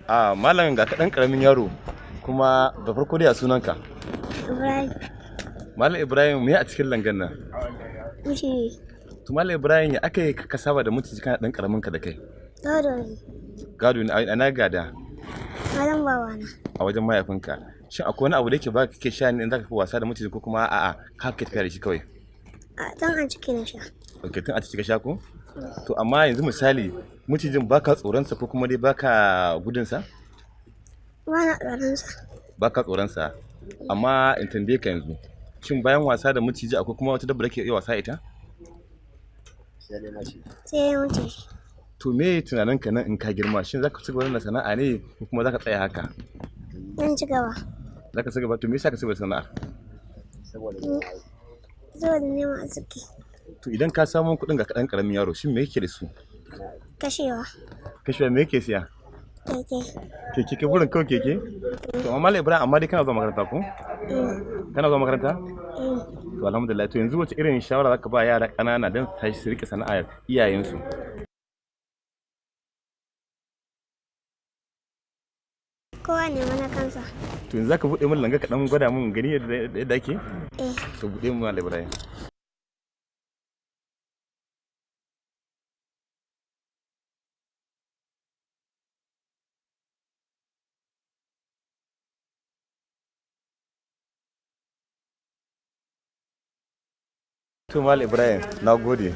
A malam, ga kaɗan ƙaramin yaro kuma. Da farko dai, a sunanka? Ibrahim. Malam Ibrahim, me a cikin langan nan? Miciji. To Malam Ibrahim, ya aka yi ka saba da maciji kana ɗan ƙaramin ka da kai? Gado ne. Gado ne? A na gada? Malam babana. A wajen mahaifinka. Shin akwai wani abu da yake ba kake sha ne in zaka fi wasa da maciji, ko kuma a'a, ka ke tafiya da shi kawai? A tun a ciki na sha. Ok, tun a ciki ka sha ko? To amma yanzu misali, macijin baka tsoron sa ko kuma dai baka gudun sa? Ba na tsoronsa. Baka tsoron sa. Amma in tambaye ka yanzu, shin bayan wasa da maciji akwai kuma wata dabba da ke iya wasa ita? Sai ya wuce shi. To me tunanin ka nan in ka girma? Shin zaka ci gaba da sana'a ne ko kuma zaka tsaya haka? Zan ci gaba. Zaka ci gaba? To me yasa ka ci gaba da sana'ar? Saboda neman arziki. To idan ka samu kuɗin, ga kaɗan ƙaramin yaro, shin me yake da su? Kashewa. Kashewa? Me yake siya? Keke. Keke? Ke burin kawai keke? To amma Malam Ibrahim, amma dai kana zuwa makaranta ko? Eh. Kana zuwa makaranta? Eh. To alhamdulillah. To yanzu wace irin shawara zaka ba yara ƙanana don su tashi su rike sana'ar iyayensu? Kowa ne mana kansa. To yanzu zaka buɗe min langa ka ɗan gwada min gani yadda ake? Eh. To buɗe min, Malam Ibrahim. To Malam Ibrahim, na gode.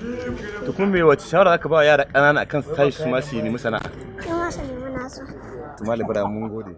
To kuma me wace shawara zaka ba yara ƙanana akan su tashi su ma su nemi sana'a? Su ma su nemi nasu. To Malam Ibrahim, mun gode.